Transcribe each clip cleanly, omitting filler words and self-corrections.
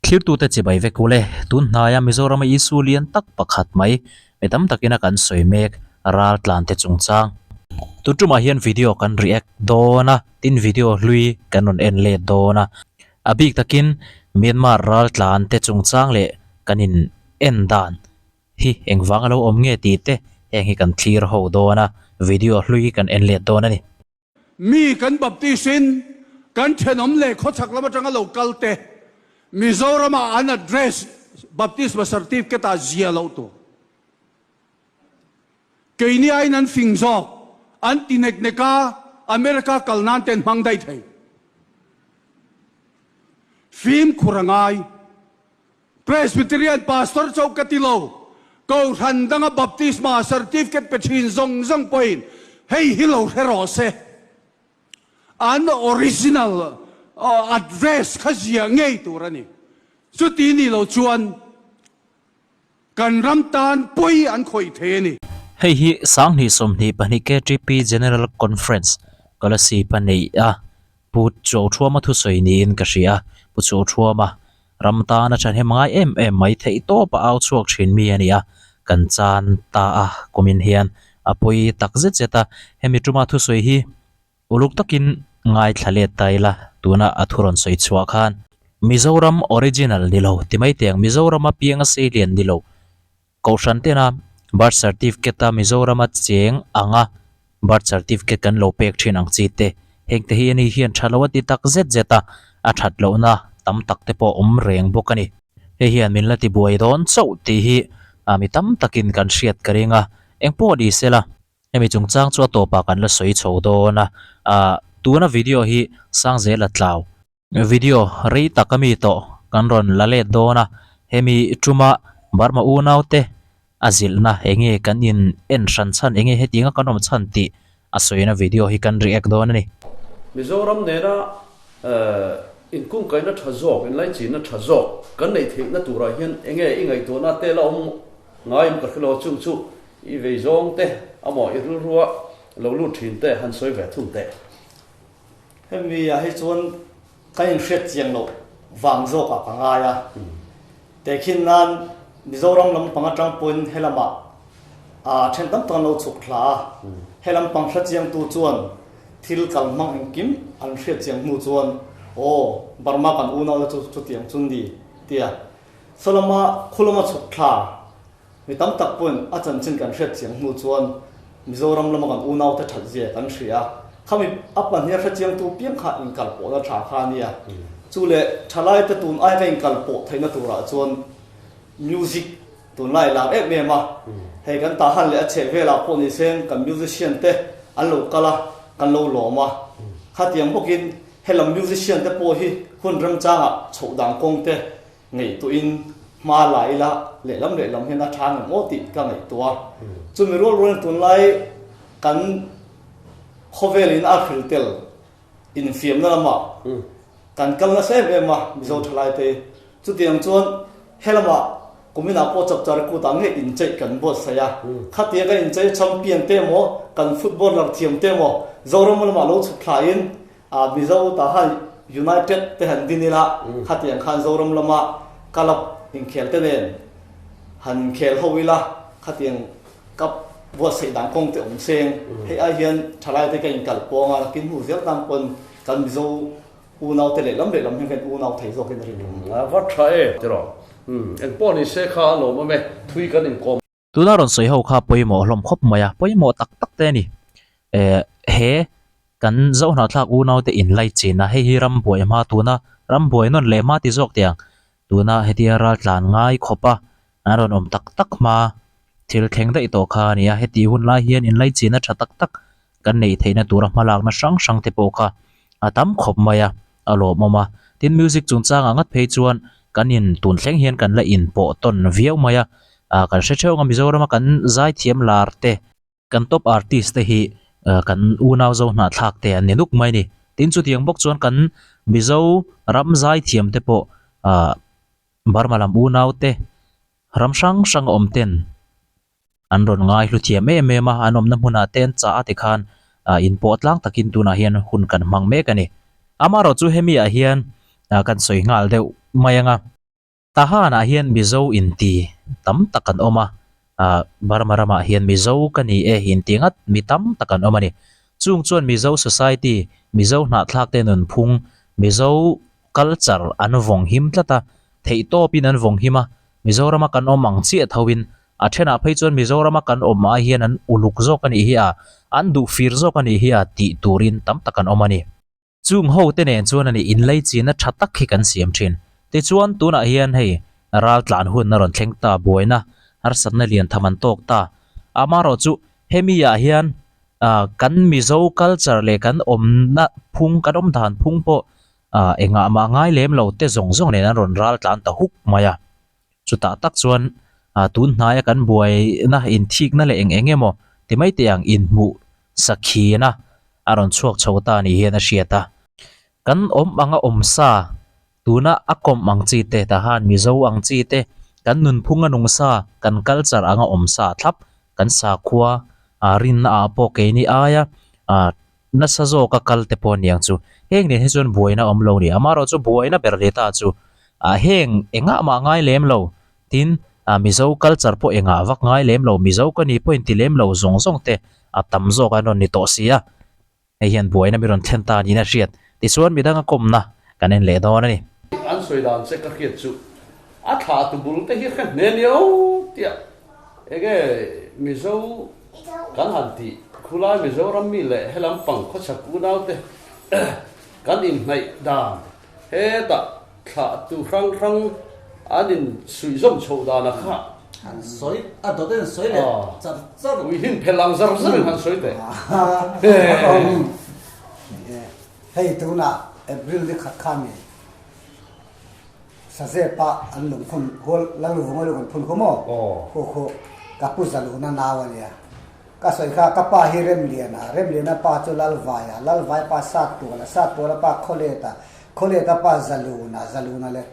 Thlirtute chibai vek ule, tun hnaia Mizorama issue lian tak pakhat mai, mi tam takina kan sawi mek ral tlante chungchang. Tun tumah hian video kan react dawn a, tin video hlui kan rawn en let dawn a. A bik takin Myanmar ral tlante chungchang leh kan in en dan hi engvang a lo awm nge tih te heng hi kan thlir ho dawn a, video hlui kan en let dawn a ni. Mi kan Baptist-in kan thenawm leh khawchhak lam atanga lo kal te Mizoram-ah an address Baptisma certificate-ah zia loh tur. Keini aiin an fing zawk, an ti nek nek a, America kal nan te an hmang daih thei. Fimkhur a ngai. Presbyterian Pastor chauh ka ti lo, Kohhran danga Baptisma certificate pe thin zawng zawng pawhin hei hi lo hre rawh se. An original address kha ziah ngei tur a ni. Chuti ni lo chuan kan ram tan pawi an khawih thei a ni. Hei hi Sanghnih 22 KTP General Conference Kolasib a neih a, Pu Chauhthuama thusawi niin ka hria. Pu Chauhthuama Ram tana thahnem ngai em em mai theih tawp a au chhuak thin mi a ni a, kan chan ta a kumin hian a pawi tak zet zet a, hemi tuma thusawi hi uluk takin ngaithla let ta ila tuna a thu rawn sawi chhuah khan Mizoram original ni lo ti mai teh ang, Mizorama pianga seilian ni lo. Kohhran tena birth certificate a Mizorama cheng anga birth certificate kan lo pek thin ang chi te, heng te hi ani hian tha lo a ti tak zet zet a, a that lohna tam tak te pawh awm reng bawk a ni. Hei hian min la ti buai dawn chauh tih hi mi tam takin kan hriat ka ring a, engpawh ni sela hemi chungchang chu a tawpah kan la sawi chho dawn a, tuna video hi Sangzela tlau. Video rei tak a mi tawh kan rawn la let dawn a, hemi tuma Burma unaute a zilhna enge kan in en hran chhan enge hetianga kan awm chhan tih a sawina video hi kan react dawn a ni. Mizoram nena inkungkaihna tha zawk, inlaichinna tha zawk kan neih theihna turah hian enge i ngaihtuahna te la awm ngai em ka hre lo a, chung chu i vei zawng te amaw i rilrua lo lut thin te han sawi ve thung teh. Hemi ah hi chuan ka inhriat chiang loh vang zawkah ka ngai a. Tehkhin nan Mizoram lampang atang pawhin helamah aa then tam tak an lo chhuk thla a. He lampang hre chiangtu chuan thil kal hmang engkim an hriat chiang hnu chuan aw Burma kan unau te chu chutiang chu ni tia saw lama khu lama chhuk thla Mi tam tak pawhin a chanchin kan hriat chiang hnu chuan Mizoram lama kan unaute that zia kan hria a, khami a pahnih a hrechiangtu piang kha inkalpawhna tha kha a nia. Chu leh thalaite tun aia ka inkalpawh theihna turah chuan music tunlai lar em em a, hei kan Tahan leh a chheh velah pawh ni seng kan musician te an lo kal a, kan lo lawm a. Khatiang bawkin helam musician te pawh hi hun remchangah chhoh dan kawng te Ngaihtuahin hma la ila lehlam lehlam hian a tha ngem aw tih ka ngaihtuah a. Chumi rual rualin tunlai kan khawvelin a hril tel infiamna lamah kan kal nasa em em a Mizo thalaite. Chutiang chuan helamah kuminah pawh chapchar kutah ngei incheih kan buatsaih a. Khatia kan inchei champion te emaw kan footballer thiam te emaw Zoram lamah lo chhuk thlain A Mizo ta han United te han din ila, khatiang khan Zoram lama club inkhel te nen han inkhel ho ila, khatiang cup buatsaih dan kawng te awm seng. Hei ai hian thalai te ka inkal pawng a, nakin hnu zel tan pawn kan Mizo unau te lehlam lehlam hian kan unau thei zawkin a rinawm. A va tha e tiraw. Engpawh ni se kha a lawm awm e, thui kan inkawm. Tuna rawn sawi ho kha pawimawh hlawm khawp mai a, pawimawh tak tak te a ni. Eh, he kan Zohnahthlak unaute inlaichin a, hei hi ram buai hma tuna ram buai nawn leh hma ti zawk teh ang. Tuna hetia ral tlan ngai khawp a, an rawn awm tak tak hma thil thleng daih tawh kha a ni a, heti hun lai hian inlaichin a tha tak tak kan neih theihna tura hmalakna hrang hrang te pawh kha a tam khawp mai a, a lawmawm a. Tin, music chungchangah ngat phei chuan kan in tun thleng hian kan la inpawh tawn viau mai a, ah kan hre theuh ang a Mizorama kan zaithiam lar te, kan top artist te hi kan unau zo hnahthlak te an ni nuk mai a ni. Tin, chutiang bawk chuan kan Mizo ram zaithiam te pawh ah Burma lam unau te ram hrang hrang a awm ten An rawn ngai hlu thiam em em a, an awmna hmunah te an chah a tikhan inpawh tlang takin tunah hian hun kan hmang mek a ni. Amaherawhchu hemi ah hian kan sawi nghal deuh mai ang a. Tahan ah hian Mizo inti tam tak an awm a, ah Burma ramah hian Mizo ka ni e inti ngat mi tam tak an awm a ni. Chung chuan Mizo society, Mizo hnahthlak te nunphung, Mizo culture an vawng him tlat a, theihtawpin an vawng him a, Mizorama kan awm ang chiah thoin a thenah phei chuan Mizorama kan awm ai hian an uluk zawk a nih hi a, an duh fir zawk a nih hi a tih turin tam tak an awm a ni. Chung ho te nen chuan a nih inleichina tha tak hi kan siam thin. Tichuan tunah hian hei ral tlan hun a rawn thleng ta buaina harsatna lian tham an tawk ta. Amaherawh chu hemi ah hian kan Mizo culture leh kan awmna phung kan awm dan phung pawh engah mah ngai lem lo te zawng zawng nen an rawn ral tlan ta huk mai a. Chutah tak chuan tun hnaia kan buaina inthikna leh eng eng emaw ti mai teh ang inhmuh sakhina a rawn chhuak chho ta ni hian a hriat a. Kan awm anga awm sa, tuna a kawm ang chi te, tahan Mizo ang chi te, kan nunphung a nung sa, kan culture anga awm sa thlap, kan sakhua rinna ah pawh keini aia nasa zawka kal te pawh aniang chu. Heng nen hi chuan buaina awm lo ni. Amaherawh chu buaina ber leh ta chu ah heng engah mah ngai lem lo. Tin, ah Mizo culture pawh engah vak ngai lem lo. Mizo ka ni pawh inti lem lo zawng zawng te a tam zawk an rawn ni tawh si a. Hei hian buaina mi rawn thlen ta niin a hriat. Tichuan midanga kawmna kan en leh dawn a ni. An sawi dan che ka hriat chu a thlah tu bul te hi hre hne nia o tiah enge Mizo kan han tih khulai Mizoram mi leh helam pang khawchhak unau te kan inhnaih dan hetah thlah tu hrang hrang an in suih zawm chhoh dan a kha. Han sawi a dawt in sawi leh char char. Ui hin phel ang zar zar in han sawi teh. Hei tunah April ni khat khan ni Sazepa an lungphun hual Lalvunga lung an phun khaw maw? Khu khu ka pu Zaluna nau a nia. Ka sawi kha ka pa hi Remliana, Remliana pa chu Lalvaia, Lalvai pa Sattuala, Sattuala pa Khawleta, Khawleta pa Zaluna, Zaluna leh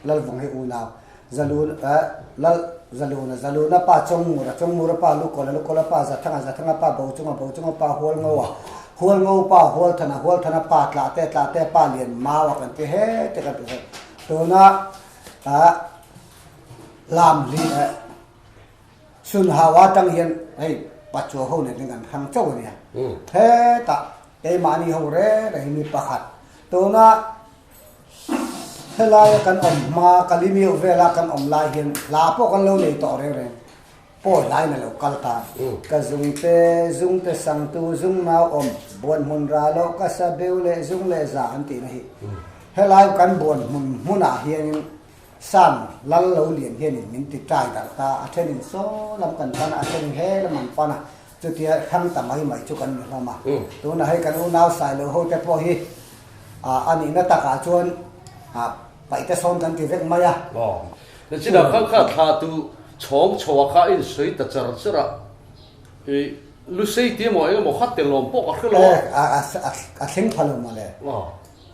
Lalvung hi unau, Zalun eh Lal Zaluna, Zaluna pa Chawngmura, Chawngmura pa Lukawla, Lukawla pa Zathanga, Zathanga pa Bochunga, Bochunga pa Hualngoa, Hualngo pa Hualthana, Hualthana pa Tlahte, Tlahte pa Lianmaua kan ti he te kan ti sawi. Tuna ah Lamhli eh Sunhau atang hian hei Pachuau ho nen hian kan hrang chauh a nia. Hetah keimahni ho reng reng hi mi pakhat tuna Helaia kan awm hma, Kalimio vela kan awm lai hian hla pawh kan lo nei tawh reng reng. Pawi hlaiin a lo kal ta. Ka zungte, zungte sangtu, zung nau awm, buan hmun ra loh, ka sa beu leh zung leh za an tihna hi. Helai kan buan hmun hmunah hianin Sam lal lo lian hianin min ti tai darh ta, a thenin saw lam kan pan a, a thenin he lam an pan a, chutia hrang ta mai mai chu kan ni hlawm a. Tunah hei kan unau Sailo ho te pawh hi a nihna takah chuan paihte sawn kan ti vek mai a. Aw, nachinah khan kha thla tu chhawng chho a kha a insawi ta char char a, i Lusei ti emaw eng emaw kha telawm pawh ka hre lo a. A thleng pha lo mawle.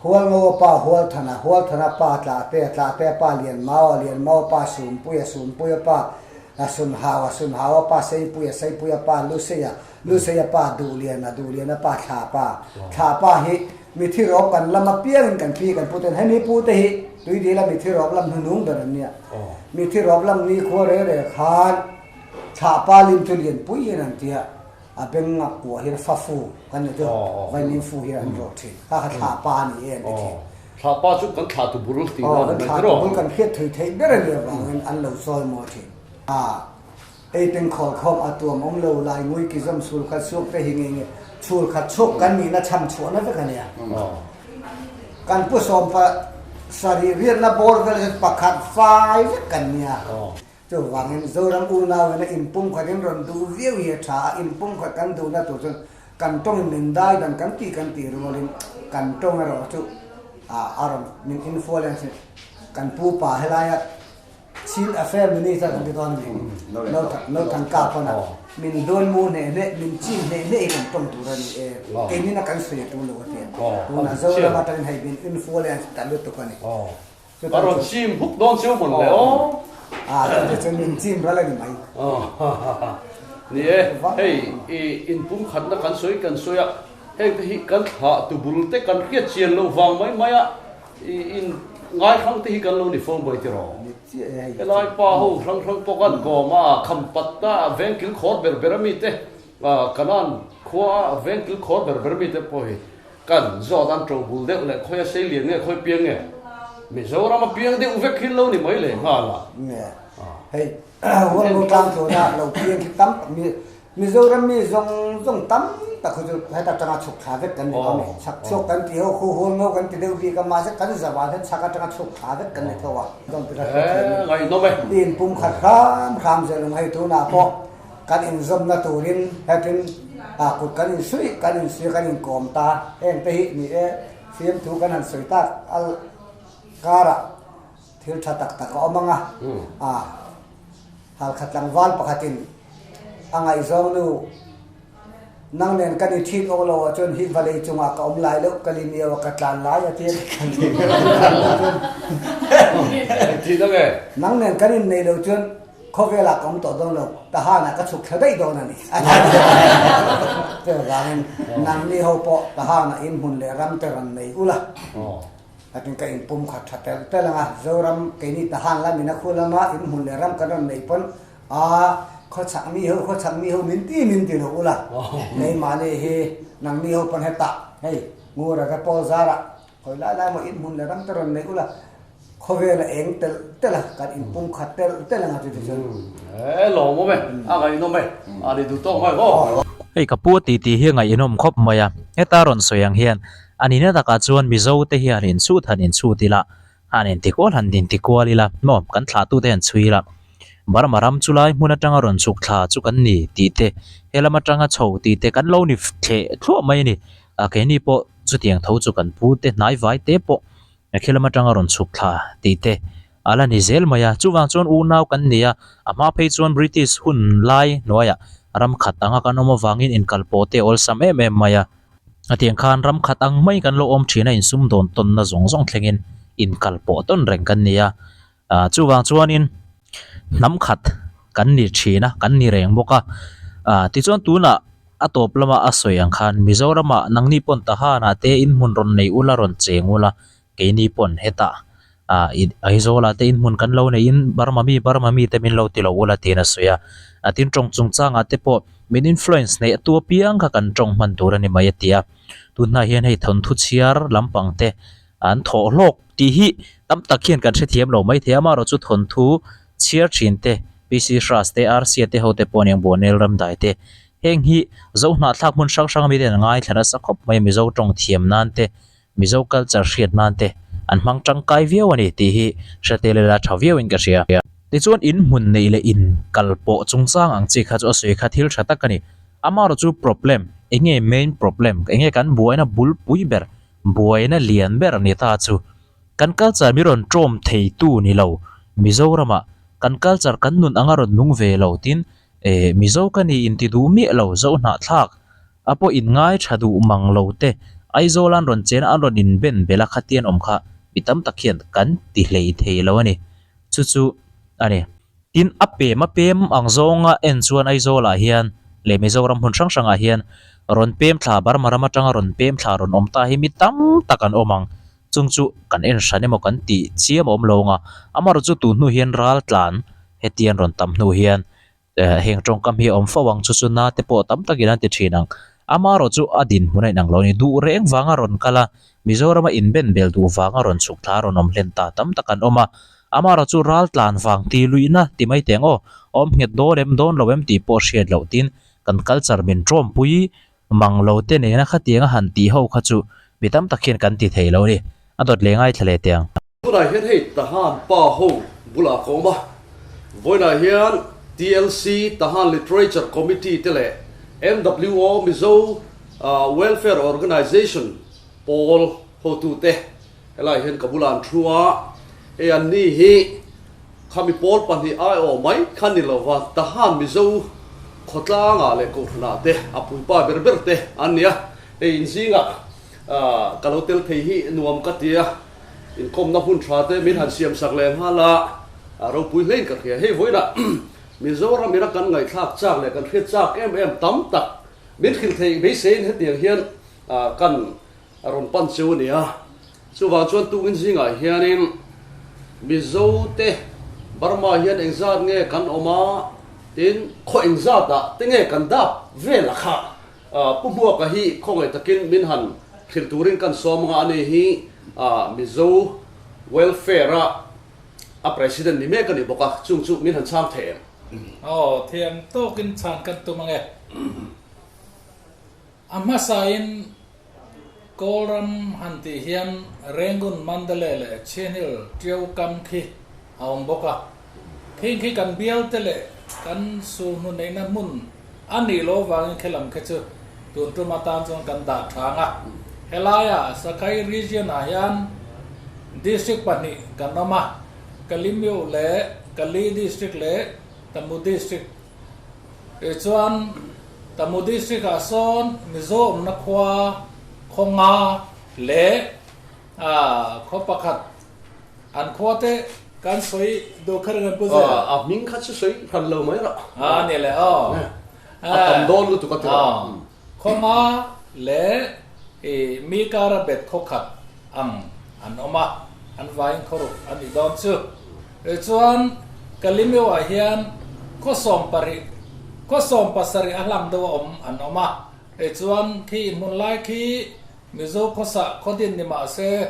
Hualngoa pa Hualthana, Hualthana pa Tlahtea, Tlahtea pa Lianmaua, Lianmaua pa Sumpuia, Sumpuia pa Sunhaua, Sunhaua pa Seipuia, Seipuia pa Luseia, Luseia pa Duhliana, Duhliana pa Thlapa. Thlapa hi mithi rawp kan lam apiangin kan pi kan pu ten hemi pu te hi Tuidila mithi rawp lam hnunung ber an nia. Mithi rawp lam nikhua reh reh khan Thlapa lim chu Lianpui hian an tia. A beng a kuah hian fa fu kan ni chu vaimin fu hian an rawh thin. Kha kha thla pa a ni e an ti thin. Thla pa chu kan thla tu bul tih na kan thla tu bul kan hriat thui theih ber a nih avangin an lo chawi maw thin. A ei peng khawl khawm a tuam awm lo lai ngui ki zawm chhul khat chhuak te hi nge nge chhul khat chhuak kan nihna chham chhuahna vek a nia. Kan pu sawmpa sarih riatna bawr vel hi pakhat fai vek kan nia. Chuvangin Zoram unau ina inpumkhat in rawn duh viau hi a tha a, inpumkhat kan duhna tur chuan kan tawngin min dai dan kan tih kan tih rualin kan tawng erawh chu a rawn min influence kan pu pa helaia Chin Affair Minister kan ti dawn a ni, Northern Kap pawn a min dawn mu hneh hneh min chin hneh hneh hi kan tawng tur a ni e, keinin a kan sawi a tul lo a ti a, tunah Zoram atangin hei min influence ta lutuk a ni. A rawn chim huk dawn chiu mawn le aw. A chute chuan min chim ral a ni mai. Ni e, hei i inpumkhatna kan sawi kan sawi a, heng te hi kan thlah tu bul te kan hriat chian loh vang mai mai a, i in Ngai hrang te hi kan lo ni fo mai tiraw? Helai pa ho hrang hrang pawh kan kawm a, kham pat a veng kil khawr ber ber ami te, Kanan khua a veng kil khawr ber ber ami te pawh hi kan zawt an to bul deuh leh khawi a sei lian nge khawi piang nge Mizoram a piang deuh vek hi lo ni mai leh nghal a. Hei Hualngo tlang thlawna lo piang khi tam tak mi Mizoram mi zawng zawng tam tak khu chu heta tanga chhuk thla vek kan ni tawh a ni. Chhak chhuak kan ti ho khu Hualngo kan ti deuh bik a mahse kan zavah hian chhak atanga chhuk thla vek kan ni tho a. Ngaihnawm e. In pum khat hram hram zel ang hei tunah pawh kan inzawmna turin hetin kut kan insuih kan insuih kan inkawm ta heng te hi ni e fiamthu kan han sawi tak al karah Thil tha tak tak a awm ang a, a halkhat tlangval pakhatin a ngaihzawng nu nang nen ka ni thin awk lo ah chuan hi vawlei chungah ka awm lai loh ka lim io a ka tlan lai a ti a nang nen kan innei lo chuan khawvel ah ka awm tawh dawn lo Tahan ah ka chhuk thla daih dawn a ni a ti chuvangin nangni ho pawh Tahan ah inhmun leh ram te rawn nei ula. Takin ka inpum khat tha tel tel ang a, Zoram keini Tahan lamin a khu lama inhmun leh ram kan rawn neih pawn a khawchhak mi ho khawchhak mi ho min ti min ti lo ula, keimahni hi nangni ho pawn hetah hei Ngura te pawl zarah khawi lai lai maw inhmun leh ram te rawn neih ula khawvel a eng telh telh a, kan inpum khat telh telh ang a chuti chuan. E lawmawm e, a ngaihnawm e, a ni duh tawk mai maw. Hei ka pu a titi hi a ngaihnawm khawp mai a, heta rawn sawi ang hian A nihna takah chuan Mizo te hian inchhut han inchhut ila, han intikual han intikual ila, maw kan thlahtute han chhui ila, Burma ram chu lai hmun atanga rawn chhuk thla chu kan ni tih te, he lam atanga chho tih te kan lo ni thleh thluah mai a ni. A keini pawh chutiang tho chu kan pu te hnai vai te pawh khi lam atanga rawn chhuk thla tih te a la ni zel mai a. Chuvang chuan unau kan ni a, a hma phei chuan British hun lai hnuaiah ram khat anga kan awm avangin inkalpawh te a awlsam em em mai a. A tiang khan ram khat ang mai kan lo awm thin a, insum dawn tawnna zawng zawng thlengin inkal pawh tawn reng kan ni a. Ah chuvang chuanin hnam khat kan ni thin a, kan ni reng bawk a. Ah tichuan tunah a tawp lama a sawi ang khan Mizoramah nangni pawn Tahanah te inhmun rawn nei ula rawn cheng ula Keini pawn hetah ah Aizawlah te inhmun kan lo neihin Burma mi Burma mi te min lo ti lo ula tiin a sawi a. A tin tawng chungchangah te pawh min influence neih a tu apiang kha kan tawng hman tur a ni mai a ti a. Tunhnah hian hei thawnthu chhiar lampang te an thawh hlawk tih hi tam tak hian kan hrethiam lo mai thei a, amaherawhchu thawnthu chhiar thin te PC Hras te Rca te ho te pawh aniang Buanel Ramdai te heng hi Zohnahthlak hmun hrang hrang ami te an ngaithla nasa khawp mai a Mizo tawng thiam nan te Mizo culture hriat nan te an hmang tangkai viau a ni tih hi hre tel ila tha viau in ka hria. Tichuan in hmun neih leh in kal pawh chungchang ang chi kha chu a sawi kha thil tha tak a ni. Amaherawh chu problem, enge main problem, enge kan buaina bulpui ber, buaina lian ber ni ta chu kan culture mi rawn tawm thei tu ni lo Mizoramah kan culture kan nun anga rawn nung ve lo tin eh Mizo ka ni inti duh miah lo Zohnahthlak A pawh in ngai tha duh mang lo te, Aizawl an rawn chen a an rawn in ben bel a khatian awm kha mi tam tak hian kan ti hlei thei lo a ni. Chu chu a ni. Tin, a pem a pem ang zawnga en chuan Aizawl ah hian leh Mizoram hmun hrang hrang ah hian rawn pem thla Burma ram atanga rawn pem thla rawn awm ta hi mi tam tak an awm ang. Chung chu kan en hran emaw kan tih chiam a awm lo ang a, amaherawh chu tun hnu hian ral tlan hetian rawn tam hnu hian Heng tawngkam hi a awm fo ang, chu chu na te pawh tam takin an ti thin ang. Amaherawh chu a dinhmun a inang lo a ni. Duh reng vanga rawn kal a, Mizorama inben bel duh vanga rawn chhuk thla a rawn awm hlen ta tam tak an awm a. Amaherawh chu ral tlan vang ti luihna ti mai teng aw, awm nghet dawn em dawn lo em tih pawh hriat loh tin kan culture min tawmpui mang lo te nena khatiang a han tih ho kha chu mi tam tak hian kan ti thei lo a ni. A dawt leh ngaithla leh teh ang. Tunah hian hei Tahan pa ho bulah ka awm a, vawiinah hian TLC, Tahan Literature Committee te leh MWO, Mizo Welfare Organisation, pawl hotute helaiah hian ka bulah an thu a, hei an ni hi khami pawl pahnih aiawh mai kha ni lova Tahan Mizo khawtlangah leh kohhranah te a puipa ber ber te an ni a, hei inzingah ka lo tel thei hi nuam ka ti a. Inkawmna hun tha te min han siam sak leh nghal a, a ropui hlein ka hria. Hei vawiinah Mizoram ina kan ngaihthlak chak leh kan hriat chak em em tam tak min hrilh theih beiseiin hetiang hian kan rawn pan cheu a ni a. Chuvang chuan tukin zingah hianin Mizote Burma hian engzat nge kan awm a, tin khaw engzatah te nge kan dap vel a kha. Pu Hmuaka hi khawngaih takin min han hrilh turin kan sawm anga ani hi Mizo Welfare a a President ni mek a ni bawk a, chung chu min han chhang thei em? Aw, thiam tawkin chhan kan tum ange. A hmasain Kawlram han tih hian Rangoon, Mandalay leh Chin Hill ṭiau kam khi a awm bawk a. Khing khi kan bial te leh kan sulhnu neihna hmun a nih loh avangin khi lam khi chu tun tum atan chuan kan dah ṭhang a. Helaia Sakai region ah hian district pahnih kan awm a, Kalimyo leh Kali district leh Tamu district. Tichuan, Tamu District ah sawn Mizo awmna khua khaw nga leh khaw pakhat an khua te kan sawi duh kher nge Pu Zia? A hming kha chu sawi hran lo mai rawh. A ni le aw. A tam dawn lutuk a ti rawh. Khaw nga leh mi kara bet khaw khat ang an awm a, an vaiin khawruk a nih dawn chu. Tichuan, Kalimeu ah hian khaw sawm parih, khaw sawm pasarih a hlang deuh a awm an awm a. Tichuan, khi inhmun lai khi Mizo khawsah khaw din ni mah se,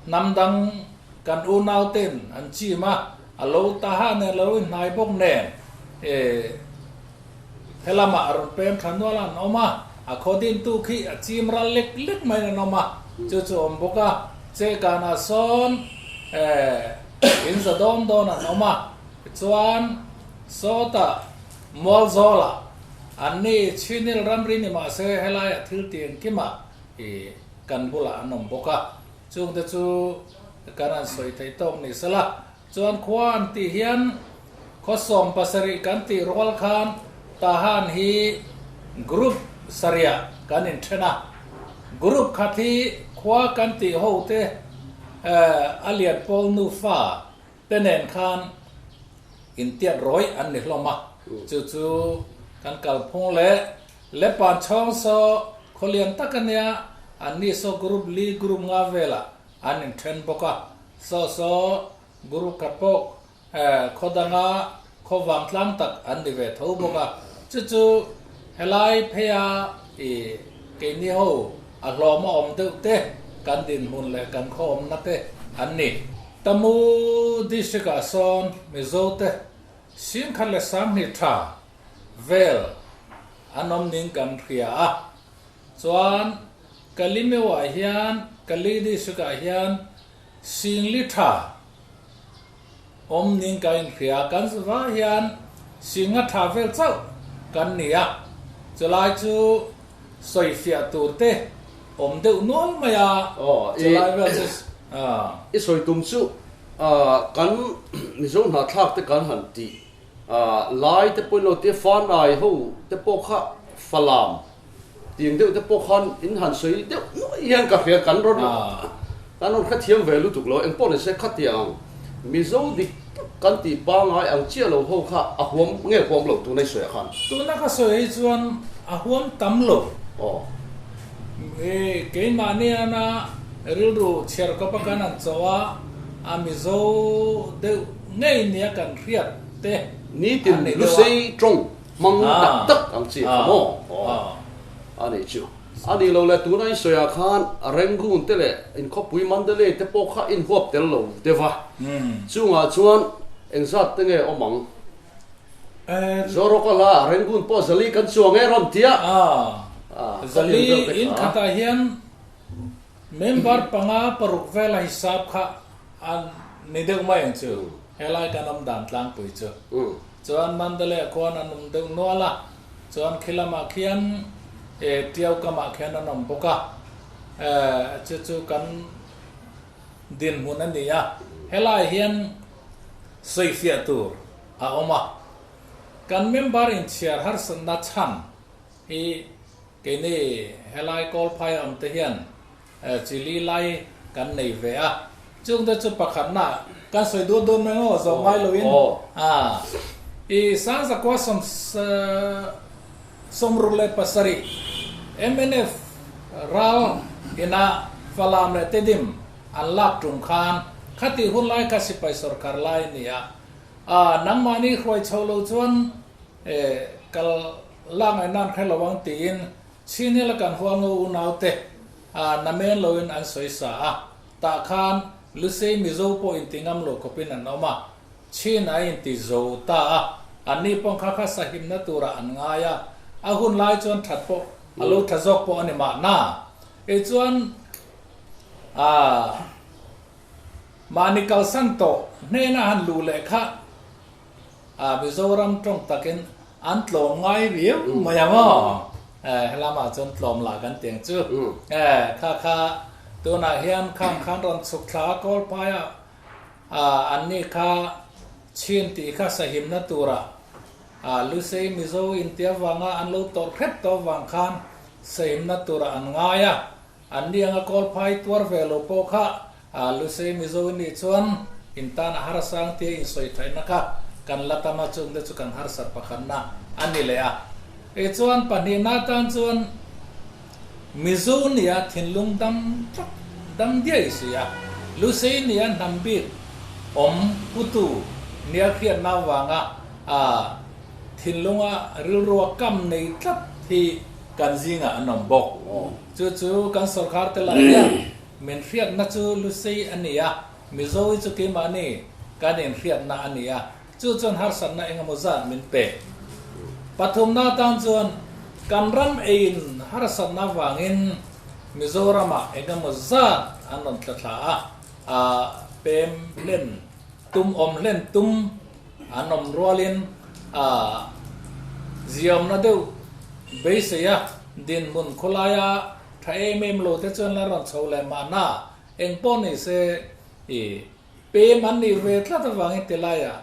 hnam dang kan unau ten an chim a, a lo ta ha nen lo inhnai bawk nen e helamah a rawn pem tha nual an awm a, a khaw din tu khi a chim ral lek lek maiin an awm a, chu chu awm bawk a. Chehkanah sawn e in za dawn dawn an awm a, tichuan sawtah Mualzawlah an ni Chhinil ramri ni mah se helaiah thil ti engkimah i kan bulah an awm bawk a, chungte chu kan han sawi theih tawk ni sela chuan khua an tih hian khaw 70 kan tih rual khan Tahan hi group sarih kan inthen a, group khat hi khua kan tih ho te a lian pawl nufa te nen khan intiat rawih an ni hlawm a, chu chu kan kalphung leh Lepan chhawng saw khaw lian tak a nia, anni saw group li group nga velah an inthen bawk a, saw saw group khat pawh Khaw danga khaw vangtlang tak an ni ve tho bawk a, chu chu helai pheia i keini ho a hlawm a awm deuh te kan dinhmun leh kan khaw awmna te an ni. Tamu District ah sawn Mizo te 10,200 tha vel an awm ning kan hria a, chuan Kalimeu ah hian Kali District ah hian 4,000 tha Awm ning ka inhria, kan zuvah hian singa tha vel chauh kan ni a, chulai chu sawifiah tur te awm deuh nual mai a, chulai vel chu I sawi tum chu kan Mizo hnahthlak te kan han tih lai te pawhin lo tia fanai ho te pawh kha falam tiang deuh te pawh khan in han sawi deuh nuai hian ka hria kan rawn kan rawn hrethiam ve lutuk lo engpawh ni se khatiang Mizo dik tak kan tih pangai ang chiah lo ho kha a huam nge huam lo tuna i sawi ah khan. Tuna ka sawi hi chuan a huam tam lo. Aw. Keimahni ana rilru chhiar kawp a kan han chauh a, a Mizo deuh ngei nia kan hriat te Nitin Lusei tawng Hmang tak tak ang chi kha maw? A nih chu. A nih lo le, tuna in sawiah khan Rangoon te leh inkhawpui Mandalay te pawh kha in huap tel lo deuh a. Chungah chuan engzat te nge awm ang? Zorawk a hla, Rangoon pawh Zali kan chuang e rawn tia. Zali in khatah hian member panga paruk vela hisap kha a ni deuh mai ang chu. Helai kan awm dan tlangpui chu. Chuan Mandalay ah khuan an awm deuh nual a, chuan khi lamah khian e Tiau kamah khian an awm bawk a, e chu chu kan dinhmun a ni a, helai hian sawifiah tur a awm a, kan member inchhiar harsatna chhan hi keini helai Kawlphai a awm te hian Chili lai kan nei ve a, chungte chu pakhatna kan sawi duat dawn mai maw zawh ngai loin a i Sangzakua sawm 67 mnf ral ina Falam leh Tedim an lak tum khan khati hun lai kha sipai sorkar lai a ni a, a nangmahni hruai chho lo chuan kal lak ngaihna an hre lo ang tiin Chinhil a kan hualngo unaute a namen loin an sawi sa a, tah khan Lusei Mizo pawh inti ngam lo khawpin an awm a, Chin a inti zo ta a, anni pawh kha kha sahimna turah an ngai a, a hun lai chuan that pawh a lo tha zawk pawh a ni mahna. Kei chuan a mahni kalsan tawh hnena han luh leh kha a Mizoram tawng takin an tlawm ngai viau mai ang aw. Helamah chuan tlawm lah kan ti ang chu. Kha kha tunah hian khang khan rawn chhuk thla a kawl phaiah Anni kha chhin tih kha sahimna tura Lusei Mizo inti avanga an lo tawrh hrep tawh avang khan sahimna tura an ngai a. Anni anga kawlphai tuar ve lo pawh kha Lusei Mizo nih chuan in tan a harsang tia insawi thaihna kha kan la tam a, chungte chu kan harsat pakhatna a ni leh a. Tichuan pahnihna atan chuan Mizo nia thinlung dam tlat dam diai si a, Lusei nia hnam bik awm putu nia hriatna avanga a thinlunga rilrua kam nei tlat hi kan zingah an awm bawk. Chu chu kan sorkar te lah hian min hriatna chu Lusei a ni a, Mizo hi chu keimahni kan inhriatna a ni a, Chu chuan harsatna engemaw zat min pe. Pathumna atan chuan kan ram eiin harsatna avangin Mizoramah engemaw zat an rawn tla thla a, a pem hlen tum awm hlen tum an awm rualin a ziawmna deuh beisei a, dinhmun khawlaia tha em em lo te chuan la rawn chho leh mahna engpawh ni se i Pem an nih ve tlat avangin tilaiah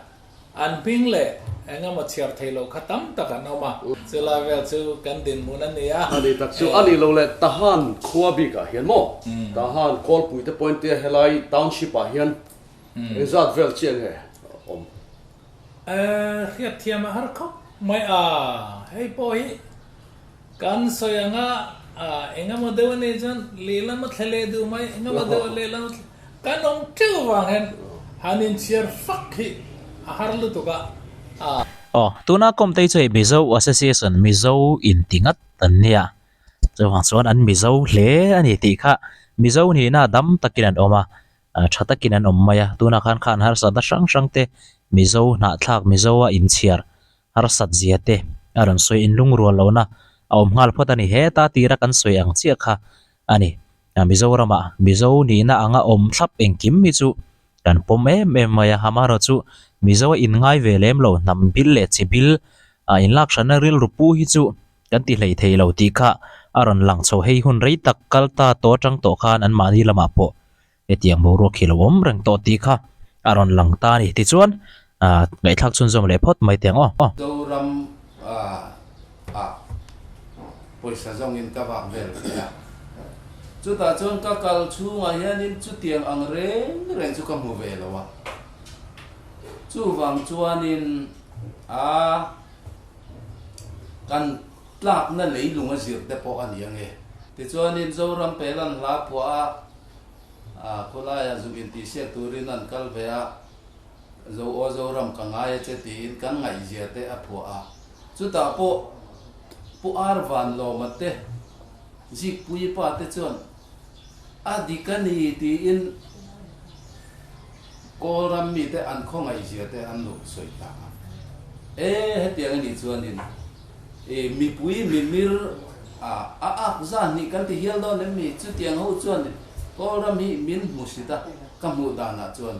an hming leh eng emaw chhiar thei loh kha tam tak an awm a. Chulai vel chu kan dinhmun a ni a. A ni tak chu a ni lo le Tahan khua bikah hian maw Tahan Kawlpui te point te helai township ah hian engzat vel chiah nge awm? Hriat thiam a har khawp mai a, hei pawh hi kan sawi anga eng emaw deuh a nih chuan lehlam a thle leh duh mai, eng emaw deuh lehlam a thle. Kan awm teuh vang hian han inchhiar fak hi a har lutuk a. Aw, tuna kawmtei chu hei Mizo Association, Mizo inti ngat an nia. Chuvang chuan an Mizo hle a ni tih kha Mizo nihna dam takin an awm a, tha takin an awm mai a. Tunah khan khan harsatna hrang hrang te Mizo hnahthlak, Mizo a inchhiar harsat zia te a rawn sawi inlungrual lohna a awm nghal phawt a ni. Heta tira kan sawi ang chiah kha a ni. Mizoramah Mizo nihna anga awm thlap engkim hi chu kan pawm em em mai a, amaherawhchu Mizo a inngai ve lem lo hnam bil leh chi bil inlak hranna rilru pu hi chu kan ti hlei thei lo tih kha a rawn lang chho. Hei hun rei tak kal ta tawh atang tawh khan anmahni lamah pawh hetiang boruak hi lo awm reng tawh tih kha a rawn lang ta a ni. Tichuan ngaihthlak chhunzawm leh phawt mai teh ang aw. Zoram ah pawisa zawngin ka vak vel ve a, chutah chuan ka kal chhungah hianin chutiang ang reng reng chu ka hmu ve lo a, chuvang chuanin a kan tlakna leilung a zir te pawh a ni ange. Tichuanin Zoram Pelan hla phuah a, a khawlaiah zuk intihsiak turin an kal ve a, Zo aw Zoram ka ngai a che tiin kan ngaihzia te a phuah a. Chutah pawh Pu Ar Vanlawma te Zikpuii pa te chuan a dik a ni tiin Kawlram mite an khawngaihzia te an lo sawi ta a. E hetiang a nih chuanin e mipui mimir a a ak zan hnih kan ti hial dawn em mi? Chutiang ho chuan Kawlram hi min hmusit a ka hmuh danah chuan.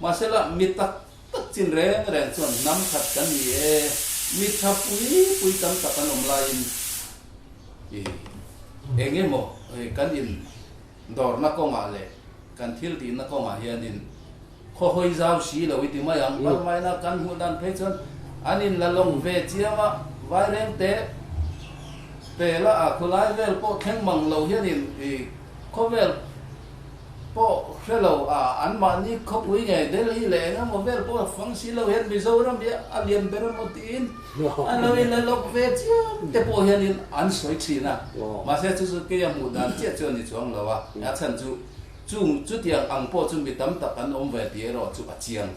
Mahsela, mi tak tak chin reng reng chuan hnam khat kan ni e, mi tha pui pui tam tak an awm laiin i eng emaw kan in dawrna kawngah leh kan thil tihna kawngah hianin khaw hawi zau si lo i ti mai ang. Parmaina kan hmuh dan phei chuan an in la lawng ve chiam a, vaireng te pela a khulai vel pawh thleng mang lo hianin i khawvel pawh hre lo a, anmahni khawpui nge Delhi leh eng emaw vel pawh fang si lo hian Mizoram hi a lian ber emaw tiin an lo inla lawk ve chiam te pawh hianin an sawi thin a, mahse chu chu kei a hmuh dan chiah chu a ni chuang lo a, a chhan chu. Chung chutiang ang pawh chu mi tam tak an awm ve tih erawh chu a chiang.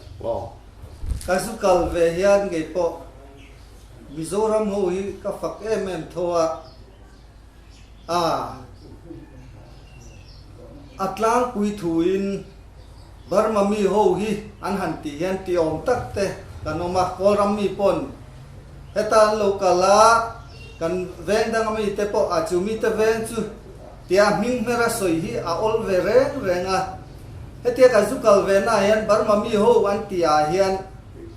Ka zu kal ve hian ngei pawh Mizoram ho hi ka fak em em tho a, a a tlangpui thuin Burma mi ho hi an han tih hian ti awm tak te kan awm a, Kawlram mi pawn heta an lo kal a, kan veng danga mi te pawh a chu mi te veng chu tia hming hmera sawi hi a awl ve reng reng a. Hetia ka zu kal ve na hian Burma mi ho an tih ah hian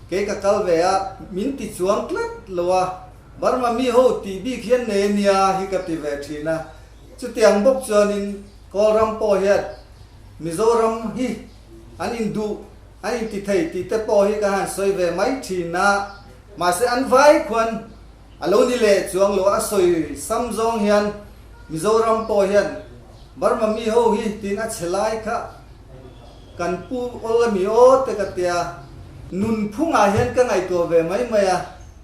kei ka kal ve a, min ti chuang tlat lo a, Burma mi ho tih bik hian nei a nia hi ka ti ve thin a. Chutiang bawk chuanin Kawlram pawh hian Mizoram hi an induh, an inti thei tih te pawh hi ka han sawi ve mai thin a, mahse an vai khuan a lo ni leh chuang lo a sawi sam zawng hian Mizoram pawh hian Burma mi ho hi tiin a chhe lai kha kan pu awl a mi aw te ka tia, nunphungah hian ka ngaihtuah ve mai mai a,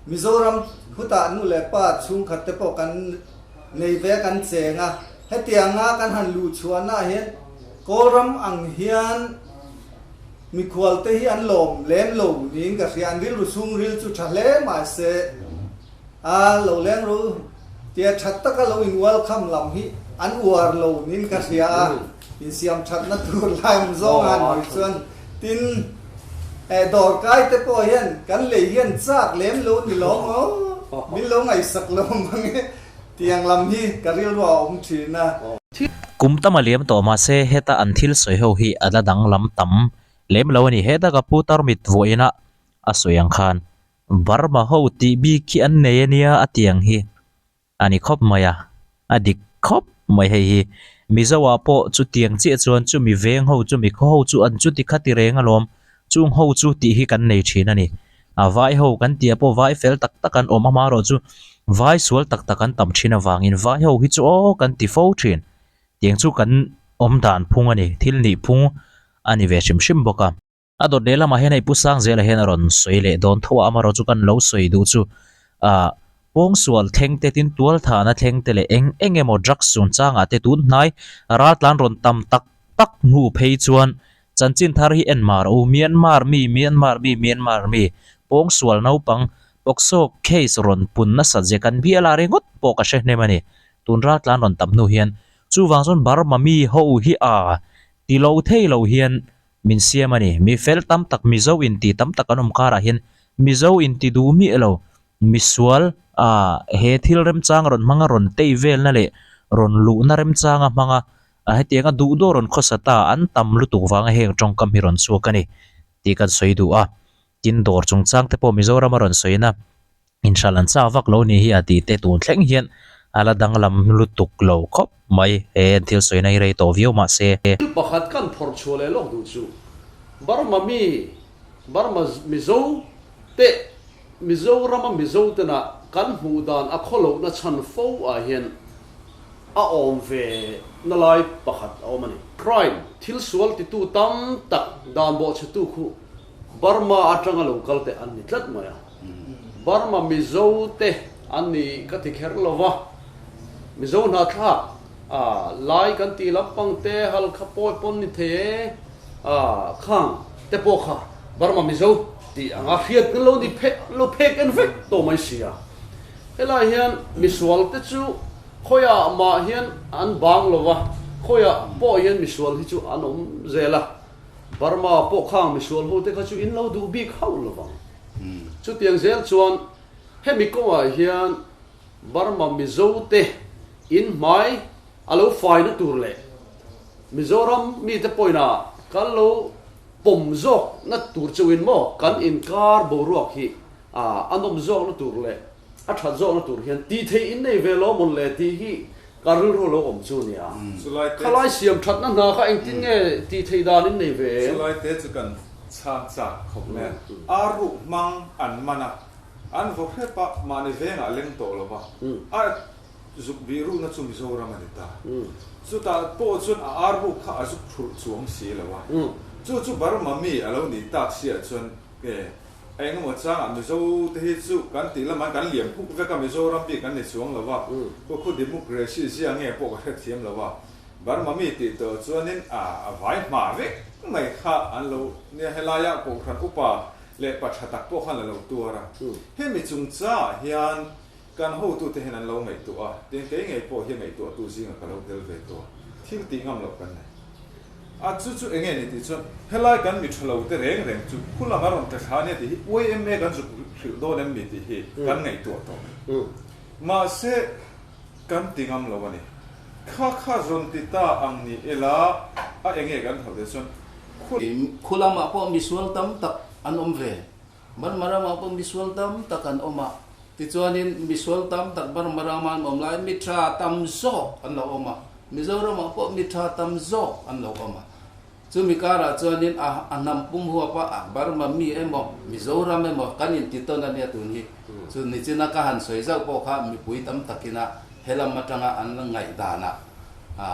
Mizoram khutah nu leh pa chhungkhat te pawh kan nei ve a kan cheng a, hetianga kan han luh chhuahnaah hian Kawlram ang hian mikhual te hi an lawm lem lo niin ka hria, an rilru chhungril chu tha hle mahse a lo leng ru tia that taka lo in welcome lam hi an uar lo niin ka hria a, insiam thatna tur lai awm zawng a han chuan tin eh dawrkai te pawh hian kan lei hian chak lem lo ni lawm aw min lo ngaihsak lo mang e tiang lam hi ka rilru a awm thin a. Kum tam a liam tawh mahse heta an thil sawi ho hi a la danglam tam lem lo a ni. Heta ka pu tarmit vawiin a a sawi ang khan Burma ho tih bik hi an nei a nia a tiang hi a ni khawp mai a, a dik khawp mai hei hi. Mizo ah pawh chutiang chiah chuan chumi veng ho chumi khaw ho chu an chuti kha ti reng alawm chung ho chu tih hi kan nei thin a ni. A vai ho kan tih ah pawh vai fel tak tak an awm amaherawh chu vai sual tak tak an tam thin avangin vai ho hi chu aw kan ti fo thin. Tiang chu kan awm dan phung a ni, thil nih phung a ni ve hrim hrim bawk a. A dawt leh lamah hian hei Pu Sangzela hian a rawn sawi leh dawn tho a, amaherawh chu kan lo sawi duh chu ah pawngsual thleng te tin tualthahna thleng te leh eng eng emaw drugs chungchangah te tun hnai raltlan rawn tam tak tak hnu phei chuan Chanchin thar hi en mar u, Myanmar mi, Myanmar mi, Myanmar mi, pawngsual naupang, POCSO case rawn pun nasat zia kan bial a ringawt pawh ka hre hnem a ni. Tun raltlan rawn tam hnu hian chuvang chuan Burma mi ho hi a ti lo thei lo hian min siam a ni. Mi fel tam tak Mizo inti tam tak an awm karah hian Mizo inti duh miah lo, misual a he thil remchang rawn hmanga rawn tei velna leh rawn luhna remchanga hmanga A hetianga duh dawr rawn khawsa ta an tam lutuk vanga heng tawngkam hi rawn chhuak a ni tih kan sawi duh a. Tin, dawr chungchang te pawh Mizoram a rawn sawiin a, inhral an chak vak lo ni hi a tih te tun thleng hian a la danglam lutuk lo khawp mai. He an thil sawina hi rei tawh viau mah se. Thil pakhat kan phawrh chhuah leh lawk duh chu Burma mi, Burma Mizo te Mizorama Mizo tena kan hmuh dan a khawlohna chhan fo ah hian a awm ve na lai pakhat a awm a ni. Crime, thil sual titu tam tak dan bawhchhetu khu Burma atanga lo kal te an ni tlat mai a. Burma Mizo te an ni ka ti kher lo va, Mizo hnahthlak a lai kan tih lampang te halkha pawi pawn ni thei e a khang te pawh kha Burma Mizo tih anga hriat kan lo ni phek lo phek en vek tawh mai si a. Helai hian misual te chu khawiah mah hian an bang lo va, khawiah pawh hian misual hi chu an awm zel a, Burma pawh khang misual ho te kha chu in lo duh bik hauh lo vang. Chutiang zel chuan hemi kawngah hian Burma Mizo te in hmai a lo faina tur leh Mizoram mite pawhin a kan lo pawm zawk na tur chauhin maw kan inkar boruak hi a nawm zawk na tur leh a that zawk na tur hian tih theih in nei ve lo mawn le tih hi ka rilru lo awm chu nia. Khalai siam thatna hna kha engtin nge tih theih dan in nei ve em? Chulai te chu kan chhang chak khawp mai a, ar ruk hmang an man a, an vaw hrep a, mahni vengah leng tawh lo va, a Zuk bih rukna chu Mizoram a ni ta. Chutah pawh chuan a ar ruk kha a zuk thulh chuang si lo a. Chu chu Burma mi a lo nih tak siah chuan e, a engemaw changah Mizo te hi chu kan tih lamah kan liam huk vek a, Mizoram bik kan ni chuang lo a, khu khu democracy zia nge pawh ka hrethiam lo a. Burma mi tih tawh chuanin a vai hma vek mai kha an lo nia helaia Kohhran upa leh pa tha tak pawh khan a lo tuar a. Hemi chungchangah hian kan hotute hian an lo ngaihtuah a, tin kei ngei pawh hi ngaihtuahtu zinga ka lo tel ve tawh a, thil tih ngam loh kan nei. A chu chu enge ni tih chuan helai kan mi tha lo te reng reng chu khu lam a rawn tla thla ania tih hi yma kan zuk hrilh dawn em ni tih hi kan ngaihtuah tawh. Mahse kan ti ngam lo a ni. Kha kha rawn ti ta ang ni ila a enge kan hlauh te chuan khu. Khu lamah pawh misual tam tak an awm ve. Burma ramah pawh misual tam tak an awm a, tichuanin misual tam tak Burma rama an awm laiin mi tha tam zawk an lo awm a, Mizoramah pawh mi tha tam zawk an lo awm a. Chumi karah chuanin a a hnam pum huapa a Burma mi emaw Mizoram emaw kan inti tawn a nia tun hi. Chu nichina ka han sawi zauh pawh kha mipui tam takina helam atanga an la ngaihdanah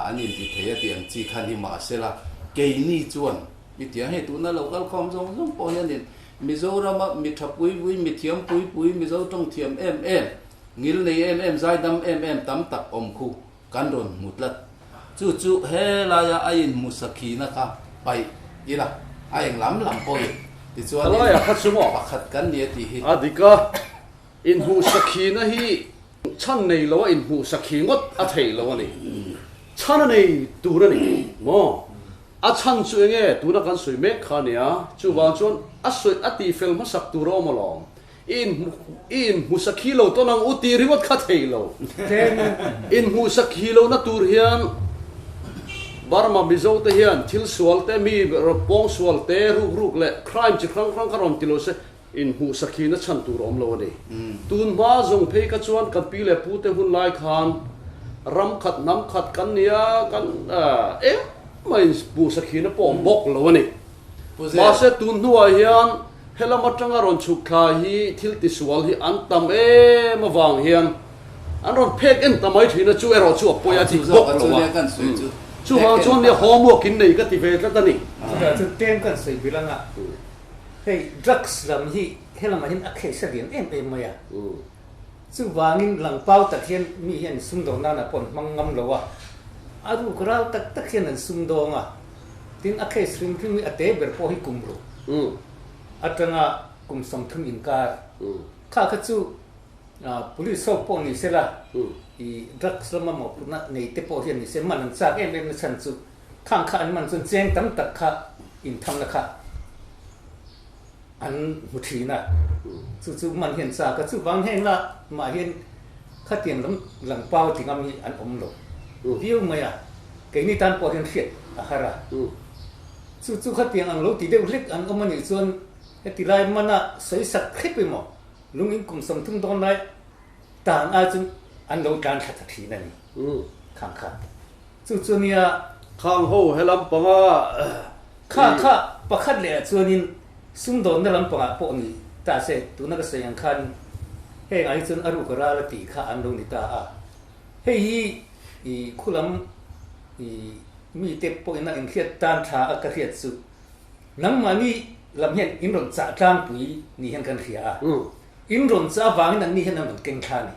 an inti thei a tih ang chi khan hi mahsela keini chuan mi tiang hei tuna lo kal khawm zawng zawng pawh hianin Mizorama mi tha pui pui, mi thiam pui pui, Mizo tawng thiam em em, ngil nei em em, zaidam em em tam tak awm khu kan rawn hmu tlat. Chu chu helaia a inhmu sakhina kha paih ila, a eng lam lam pawhin tichuanin pakhat kan ni a tih hi. A dik a, inhmuh sakhina hi chhan nei lo a inhmuh sakhi ngawt a theih lo a ni. Chhan a nei tur a ni maw? A chhan chu enge tuna kan sawi mek kha ania, chuvang chuan a sawi a tih fel hmasak tur a awm alawm. I inhmu i inhmu sakhi lo tawn ang u tih ringawt kha thei lo. Inhmu sakhi lohna tur hian Burma Mizo te hian thil sual te mi pawng sual te ruk ruk leh crime chi hrang hrang kha rawn ti lo se inhmuh sakhina chhan tur a awm lo a ni. Tun hma zawng phei kha chuan kan pi leh pu te hun lai khan ram khat hnam khat kan nia kan engmah inhmuh sakhina pawh a awm bawk lo a ni. Mahse tun hnuah hian helam atanga rawn chhuk thla hi thil tisual hi an tam em avang hian an rawn phek en ta mai thin a, chu erawh chu a pawi a dik bawk lo a. Chuvang chuan nia homework in nei ka ti ve tlat a ni. Chutah chu tlem kan sawi bil anga Hei drugs lam hi helamah hian a case a lian em em mai a, chuvangin langpau tak hian mi hian sumdawng nana pawh an hmang ngam lo a, a ruk ral tak tak hian an sumdawng a, tin a case hrim hrim hi a te ber pawh hi kum ruk atanga kum 30 inkar kha kha chu police ho pawh ni sela i drugs lama mawhphurhna nei te pawh hian ni se man an chak em em na chhan chu Khang kha an man chuan cheng tam tak kha inthamna kha an hmu thin a, chu chu man hian chak a, chuvang heng la mah hian khatiang lam lang pau ti ngam hi an awm lo viau mai a, keini tan pawh hian hriat a har a, chu chu khatiang ang lo ti deuh hlek an awm a nih chuan heti lai mana sawi sak hrep emaw lung in kum 30 dawn lai tan ai chuan an lo tlan thla ta thin a ni khang kha. Chu chu nia. Khang ho he lampanga Kha kha pakhat leh ah chuanin sumdawnna lampangah pawh ni ta se, tuna ka sawi ang khan heng ah hi chuan a ruk a ral a tih kha an lo ni ta a. Hei hi i khulam i mite pawhin a inhriat tan tha a ka hriat chu nangmahni lam hian in rawn chah tlangpui ni hian kan hria a. In rawn chah avangin anni hian an rawn keng thla a ni.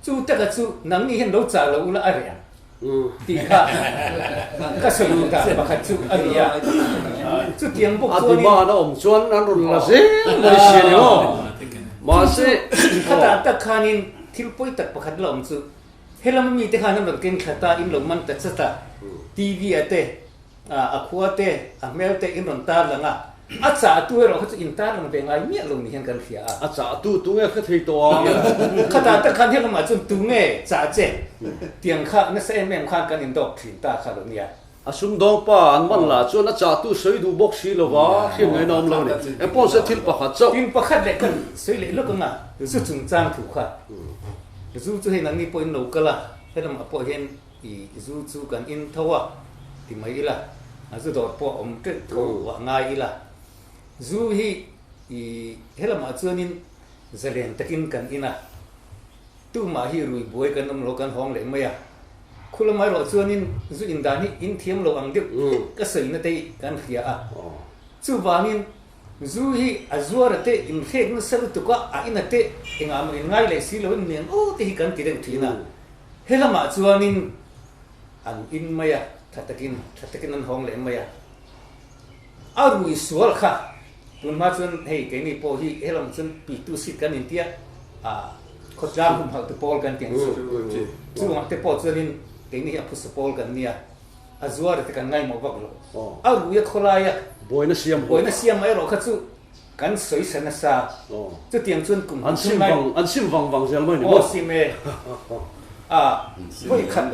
Chu taka chu nangni hian lo chah lo ula a reh ang tih kha ka sawi duh dan pakhat chu a ni a. Chutiang bawk chuanin. A demand a awm chuan an rawn la zel mai si a ni maw? Mahse. Khatah tak khanin thil pawi tak pakhat la awm chu helam mite khan an rawn keng thla ta, in lo man ta chat a, TV ah te A khua te, a hmel te in rawn tar lang a, a chahtu erawh kha chu in tar lang ve ngai miah lo ni hian kan hria a. A chahtu tu nge hre thei tawh ang? Khatah tak khan helamah chuan tu nge chah che tiang kha nasa em em khan kan indawk thin ta kha lo nia. A sumdawng pa an man lah chuan a chahtu sawi duh bawk si lo va, hriat ngaihna awm lo a ni. Engpawh se thil pakhat chauh. Thil pakhat leh kan sawi leh lawk anga zu chungchang thu kha. Zu chu hei nangni pawh in lo kal a, helamah pawh hian I zu chu kan in tho a ti mai ila, a zu dawr pawh a awm teuh tho a ngai ila. Zu hi i helamah chuanin zalen takin kan in a, tumah hi rui buai kan awm lo kan hawng leh mai a. Khulamah erawh chuanin zu in dan hi in thiam lo ang deuh hlek ka sawina te hi kan hria a. Chuvangin zu hi a zuar a te inhrek nasa lutuk a, a in a te engah maw in ngai leh si lo in niang aw te hi kan ti deuh thin a. He lamah chuanin. An in mai a, tha takin, tha takin an hawng leh mai a. A rui sual kha, tun hma chuan hei keini pawh hi helam chuan pitu seat kan intia, ah khawtlang humhalh tu pawl kan tih ang chu. Chungah te pawh chuanin keini hi a phusa pawl kan nia, a zuar te kan ngaimawh vak lo. A rui a khawlai a, buaina siam buaina siam mai erawh kha chu kan sawi sa nasa. Chutiang chuan kum hnih thum lai. An sim vang vang zel mai ni maw? Aw sim e. A vawi khat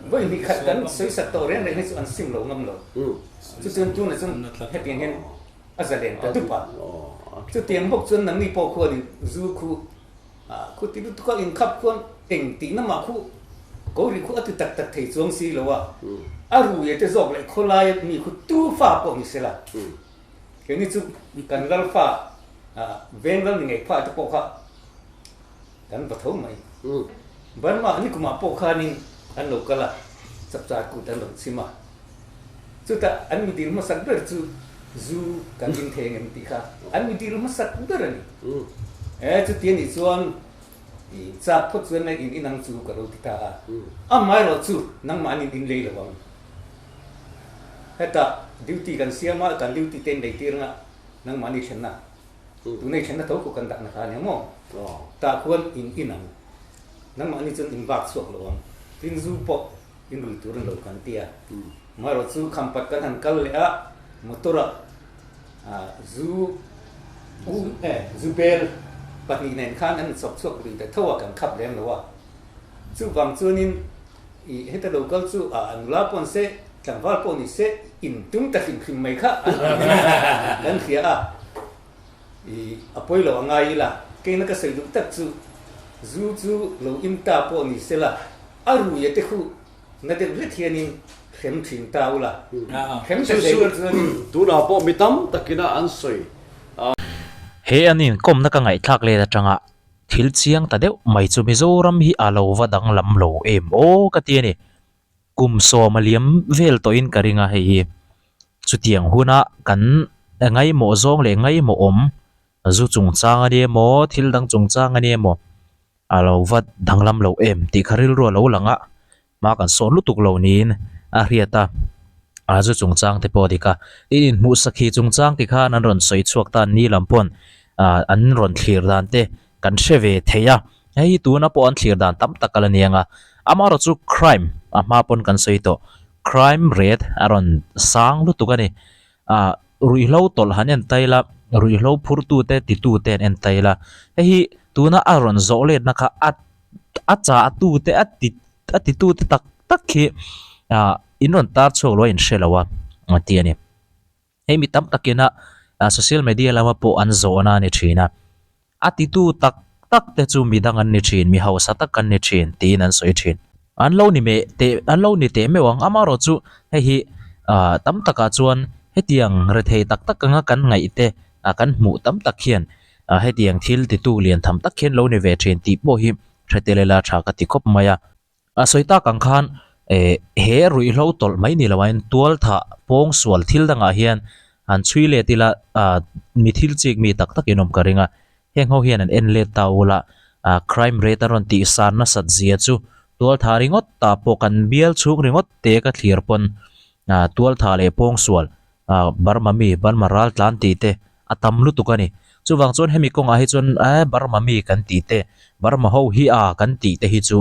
vawi hnih khat kan sawi sat tawh reng reng hi chu an sim lo ngam lo. Chu chuan tunah chuan hetiang hian a za len ta dup a. Chutiang bawk chuan nangni pawh khuanin zu khu khu ti lutuk a inkhap khuan eng tihna mah khu ko ri khu a ti tak tak thei chuang si lo a. A rui te zawk leh khawlaia mi khu tu fa pawh ni sela. Keini chu kan lal fa veng lal ni ngei pha te pawh kha kan va tho mai. Burma ni kumah pawh khanin an lo kal a, chapchar kut an rawn chim a. Chutah an mi dil hmasak ber chu zu kan in thei angem tih kha an mi dil hmasak ber a ni. E chuti anih chuan i chak phawt chuan in inang chu ka lo ti ta a. Amaherawhchu nangmahni in lei lo ang. Hetah duty kan siam a, kan duty te in lei tir anga nangmahni thlenna, tuna i thlenna tho khaw kan dahna kha a nia maw? Tah khuan in in ang, nangmahni chuan in vak chhuak lo ang, tin zu pawh in rui tur an lo kan ti a. Amaherawh chu khampat kan han kal leh a, motor ah zu zu bel pahnih nen khan an chawp chhuak rui ta tho a, kan khap lem lo a. Chuvang chuanin I heta lo kal chu a nula pawh ni se, tlangval pawh ni se, in tum ta hrim hrim mai kha kan hria a. I a pawi lo a ngai ila, keina ka sawi duh tak chu zu chu lo in ta pawh ni se la, a rui a te khu na deuh hlet hianin hrem thin ta ula, hrem ta zel ber chuanin. Tunah pawh mi tam takina an sawi. He an inkawmna ka ngaihthlak let atanga Thil chiang ta deuh mai chu Mizoram hi a lo va danglam lo em aw ka ti a ni. Kum sawm a liam vel tawhin ka ring a hei hi. Chutiang huna kan ngaihmawh zawng leh ngaihmawh awm zu chungchang a ni emaw thil dang chungchang a ni emaw a lo va danglam lo em tih kha rilru a lo lang a. Hma kan sawn lutuk lo niin a hriat a, a zu chungchang te pawh a dik a. Tin inhmuh sakhi chungchang ti khan an rawn sawi chhuak ta ni lam pawn ah an rawn thlir dan te kan hre ve thei a, hei hi tuna pawh an thlir dan tam tak a la ni ang a. Amaherawh chu crime a hma pawn kan sawi tawh, crime rate a rawn sang lutuk a ni. Ah ruihhlo tawlh han en ta ila, ruihhlo phurtute titute an en ta ila, hei hi tuna a rawn zawh letna kha a a chah tute a ti a ti tute tak tak hi ah in rawn tar chhuak lo a in hre lo a a ti a ni. Hei mi tam takin a social media lama pawh an zawhna a ni thin a, a ti tu tak tak te chu mi dang an ni thin, mi hausa tak an ni thin tiin an sawi thin. An lo ni meh teh an lo ni teh meuh ang, amaherawh chu hei hi ah tam takah chuan hetiang rethei tak tak anga kan ngaih te ah kan hmuh tam tak hian ah hetiang thil titu lian tham tak hian lo ni ve thin tih pawh hi hre tel ila tha ka ti khawp mai a. A sawi tak ang khan eh he ruihhlo tawlh mai ni loh ain tual thah pawng sual thil dangah hian han chhui let ila ah mi thil chik mi tak tak in awm ka ring a, heng ho hian an en let ta ula ah crime rate a rawn tih san nasat zia chu tual thah ringawt tah pawh kan bial chhung ringawt te ka thlir pawn ah tual thah leh pawng sual ah Burma mi Burma ral tlan tih te a tam lutuk a ni. Chuvang chuan hemi kawngah hi chuan eh Burma mi kan tih te Burma ho hi a kan tih te hi chu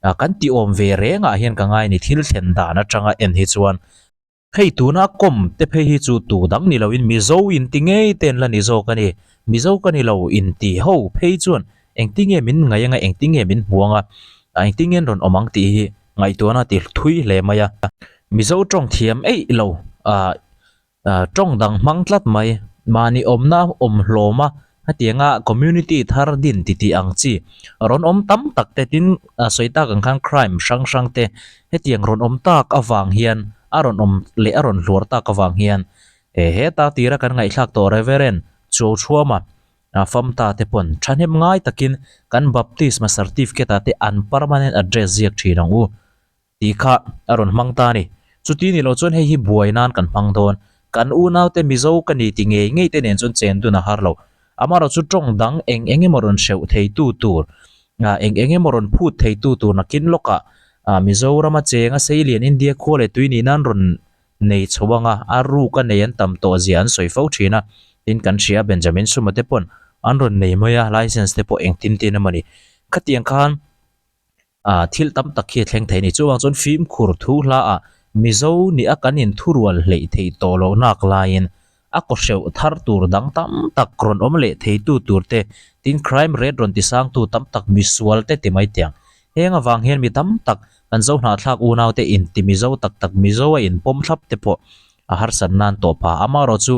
ah kan tih awm ve rengah hian ka ngai a ni thil thlen dan atanga en hi chuan hei tuna kawm te phei hi chu tu dang ni loin Mizo in ti ngei te an la ni zawk a ni. Mizo ka ni lo in ti ho phei chuan engtinge min ngaih anga engtinge min hmu anga engtinge an rawn awm ang tih hi Ngaihtuahna ti thui hle mai a. Mizo tawng thiam eih lo ah tawng dang hmang tlat mai. Mahni awmna awm hlawm a, hetianga community thar din ti tih ang chi rawn awm tam tak te tin sawi tak ang khan crime hrang hrang te hetiang rawn awm tak avang hian a rawn awm leh a rawn hluar tak avang hian heta tira kan ngaihthlak tawh Reverend Chuauchhuama A famta te pawn thahnem ngai takin kan baptisma certificate ah te an permanent address ziak thin ang u tih kha a rawn hmang ta a ni. Chuti ni lo chuan hei hi buai nan kan hmang dawn. Kan unaute Mizo ka ni ti ngei ngei te nen chuan chen dun a har lo. Amaherawh chu tawng dang eng eng emaw rawn hreuh theitu tur, eng eng emaw rawn phut theitu tur nakin lawkah. Ah Mizorama chenga seilian India khua leh tui nih nan rawn nei chho anga a ruk a nei an tam tawh zia an sawi fo thin a, tin kan hria a Benjamin Suma te pawn an rawn nei mai a license te pawh engtin tin emaw ni. Khatiang khan ah thil tam tak hi a thleng thei a ni. Chuvang chuan fimkhur thu hla ah Mizo nih a kan inthurual hleih theih tawh loh nak laiin a kawhreuh thar tur dang tam tak rawn awm leh theitu tur te, tin crime rate rawn tisangtu tam tak misual te ti mai tiang. Heng avang hian mi tam tak kan zo hnahthlak unau te inti Mizo tak tak Mizo a inpawm thlap te pawh a harsat nan tawh pha. Amaherawh chu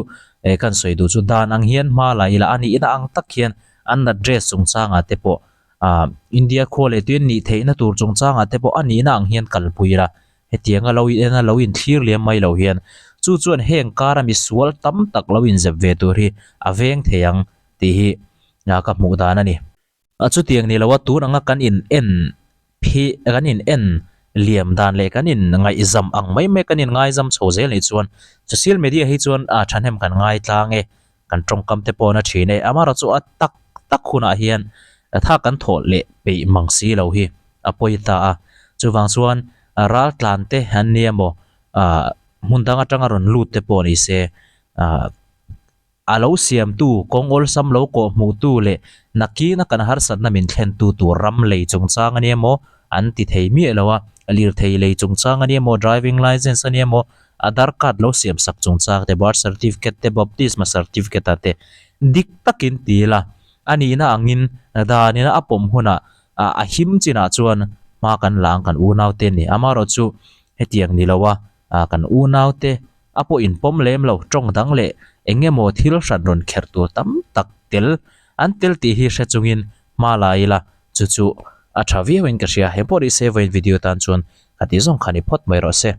eh kan sawi duh chu dan ang hian hma la ila a nihna ang tak hian an address chungchangah te pawh ah India khua leh tuian nih theihna tur chungchangah te pawh a nihna ang hian kalpui ila Hetianga lo in ena lo inthlir liam mai lo hian chu chuan heng kara misual tam tak lo inzep ve tur hi a veng thei ang tih hi ka hmuh dan a ni. Chutiang ni loa tun anga kan in en phi kan in en liam dan leh kan in ngaihzam ang mai mai kan in ngaizam chho zel nih chuan social media hi chuan thahnem kan ngai tlang e. Kan tawngkam te pawh na thin e. Amaherawh chu a tak tak hunah hian tha kan thawh leh peih mang si lo hi a pawi ta a. Chuvang chuan ral tlan te an nia maw ah hmun dang atanga rawn lut te pawh ni se ah a lo siamtu kawng awlsam lo kawh hmuhtu leh nakina kan harsatna min thlentu tur ram lei chungchang a nia maw an ti thei miah lo a. Lirthei lei chungchang a nia maw driving license a nia maw Aadhaar card lo siam sak chungchang te, birth certificate te, baptisma certificate ah te dik takin ti ila a nihna angin danina a pawm hunah a him chinah chuan hma kan la ang kan unaute ni. Amaherawhchu hetiang ni loa kan unaute a pawh inpawm lem lo tawng dang leh eng emaw thil hran rawn kherh tur tam tak tel an tel tih hi hre chungin hma la ila chu chu a tha viauin ka hria. Heng pawh ni se vawiin video tan chuan ka tih zawng kha ni phawt mai rawh se.